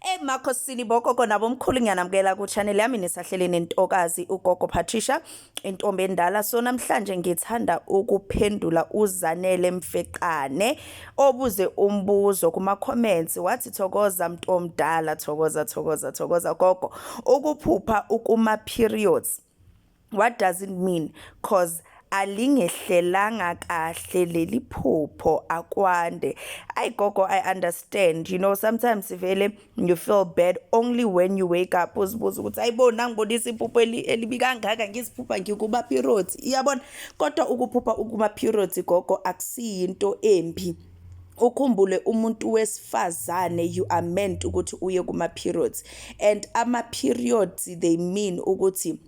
Emakhosini bogogo nabomkhulu, ngiyanamukela ku-channel yami, nisahleli nentokazi uGogo Patricia, intombi endala. So namhlanje ngithanda ukuphendula uZanele Mfeqane obuze umbuzo kuma-comments, wathi, "Thokoza mntomdala." Thokoza, thokoza, thokoza gogo. Ukuphupha ukuma-periods, what does it mean? 'Cause alingehlelanga kahle leli phupho. Akwande. Ayi gogo, I understand. Sometimes vele you feel bad only when you wake up, uzibuza ukuthi, "Ayibo, nangibonisa iphupho elibi kangaka, ngiziphupha ngikuma periods." Iyabona, kodwa ukuphupha ukuma periods, gogo, akusiyinto embi. Ukhumbule, umuntu wesifazane, you are meant ukuthi uye kuma periods, and ama periods, they mean ukuthi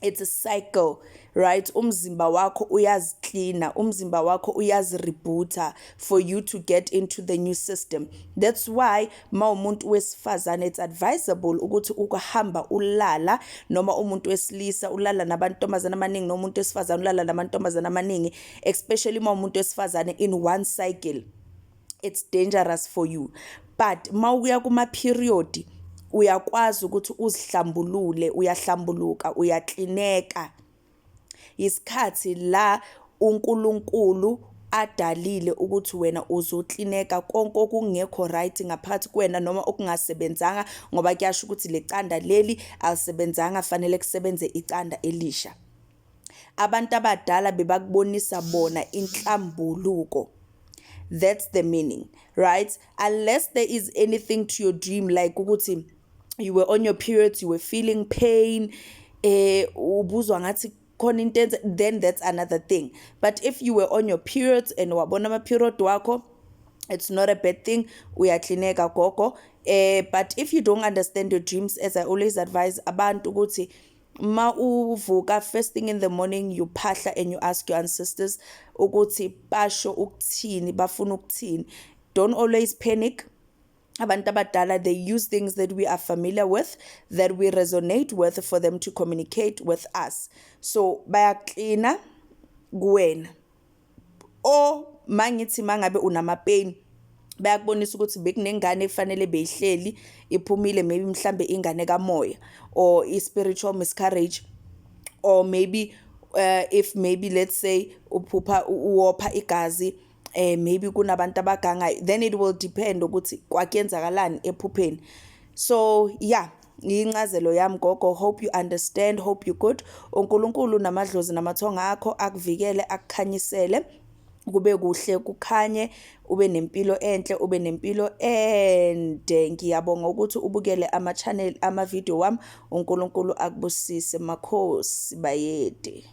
it's a cycle, right? Umzimba wakho uyaziklina, umzimba wakho uyazirebooter for you to get into the new system. That's why mawumuntu wesifazane, it's advisable ukuthi ukuhamba ulala, noma umuntu wesilisa ulala nabantombazana amaningi, nomuntu wesifazane ulala namantombazana amaningi, especially mawumuntu wesifazane in one cycle, it's dangerous for you. But mawuya kuma period, uyakwazi ukuthi uzihlambulule, uyahlambuluka, uyaklineka. Isikhathi la uNkulunkulu adalile ukuthi wena uzoklineka konke okungekho right ngaphakathi kuwena noma okungasebenzanga, ngoba kuyasho ukuthi lecanda leli alisebenzanga, fanele kusebenze icanda elisha. Abantu abadala bebakubonisa bona inhlambuluko. That's the meaning, right? Unless there is anything to your dream, like ukuthi you were on your periods, you were feeling pain, ubuzwa ngathi khona into enze, then that's another thing. But if you were on your periods and wabona ama period wakho, it's not a bad thing, uyaklineka gogo. But if you don't understand your dreams, as I always advise abantu ukuthi ma uvuka first thing in the morning, you phahla and you ask your ancestors ukuthi basho ukuthini, bafuna ukuthini. Don't always panic. Abantu abadala, they use things that we are familiar with, that we resonate with, for them to communicate with us. So bayaklina kuwena, or mangithi mangabe unama pain, bayakubonisa ukuthi bekunengane efanele beyihleli iphumile, maybe mhlambe ingane kamoya or i-spiritual miscarriage, or maybe if maybe, let's say, uphupha uwopha igazi, maybe kunabantu abagangayo. Then it will depend ukuthi kwakuyenzakalani ephupheni. So yeah, incazelo yami gogo. Hope you understand, hope you good. UNkulunkulu namadlozi namathonga akho akuvikele, akukhanyisele, kube kuhle, kukhanye, ube nempilo enhle, ube nempilo ende. Ngiyabonga ukuthi ubukele ama channel, ama video wami. UNkulunkulu akubusise. Makhosi, bayede.